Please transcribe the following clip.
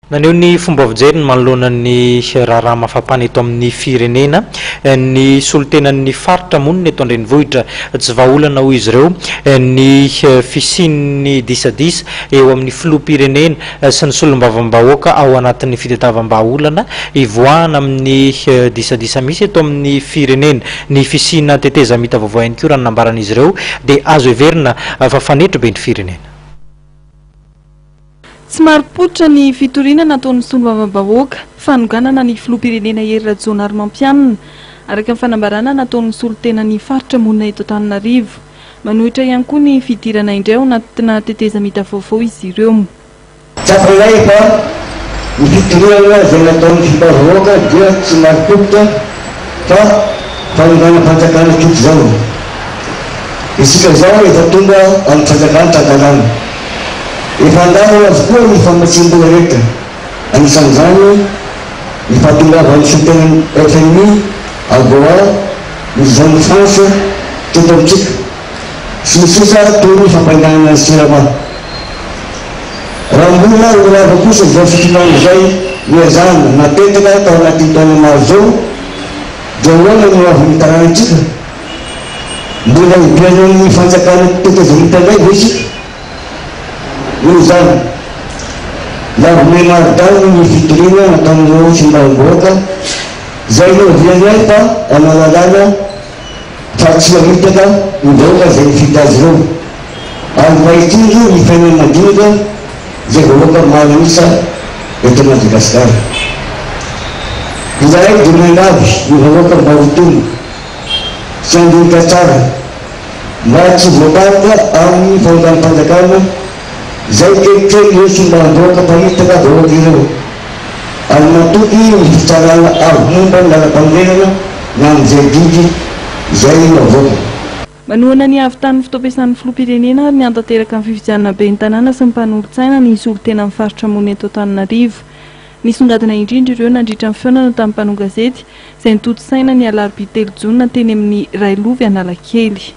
Naneho ny fomba fijeriny manoloana ny raharaha mafapana eto amin'ny firenena ny solontenan'ny faritra monina eto an-drenivohitra. Tsy vahaolana, hoy izy ireo, ny fisian'ny disadisa eo amin'ny filoham-pirenena sy ny solombavambahoaka ao anatin'ny fitadiavam-bahaolana hivoahana amin'ny disadisa misy eto amin'ny firenena. Ny fisiana tetezamita vaovao ihany koa, raha ny nambaran'izy ireo, dia azo heverina fa fanetry be ny firenena. Tsy marim-pototra ny fitoriana nataon'ny solombavambahoaka fanonganana ny filoham-pirenena Hery Rajaonarimampianina, araka ny fanambarana nataon'ny solontenan'ny faritra monina eto Antananarivo. Manohitra ihany koa ny fidirana indray ao anatina tetezamita vaovao izy ireo. Tsapanay fa ny fitoriana izay nataon'ny solombavambahoaka dia tsy marim-pototra fa fanonganam-panjakana tsotra izao. Isika izao efa tonga amin'ny fanjakana tan-dalàna. Efa andalana avokoa ny famatsiam-bola rehetra, anisan'izany ny fahatongavan'ny solontenan'ny FMI, AGOA, ny Zone Franche teto amintsika, sy ny sisa toy ny fampandehanana ny Sirama. Raha mbola ho lava kosa izao fitondrana izay niezahana napetraka tao anatin'ny taona maro izao, dia ahoana no hoavin'ny taranantsika? Mbola hidiran'ny fanjakana tetezamita indray ve isika? Noho izany, lavinay mari-dalana ny fitoriana nataon'ireo solombavambahoaka izay noheverina fa hanao lalàna fa tsy mamitaka ny vahoaka izay nifidy azy ireo ary mba hitsinjo ny fiainan'ny madinika izay vahoaka maro an'isa eto Madagasikara. Izahay dia miangavy ny vahoaka mba ho tony sy handinika tsara mba tsy voatarika amin'ny fanonganam-panjakana izay kelikely solombavambahoaka mpamitaka vahoaka ireo ary matoky ny fitsarana avo momba ny lalampanorenana ny amin'izay didy izay navoakany. Manohana ny havitan'ny fotoam-piasan'ny filoham-pirenena ary ny hantanteraka ny fifidianana ben'ny tanàna sy ny mpanolotsaina ny solontenan'ny faritra monina eto Antananarivo. Nisongadina indrindra ireo nandritra ny fihaonana tamin'ny mpanao gazety izay notontosaina ny alarobia 3 jona teny amin'ny Railovy Analakely.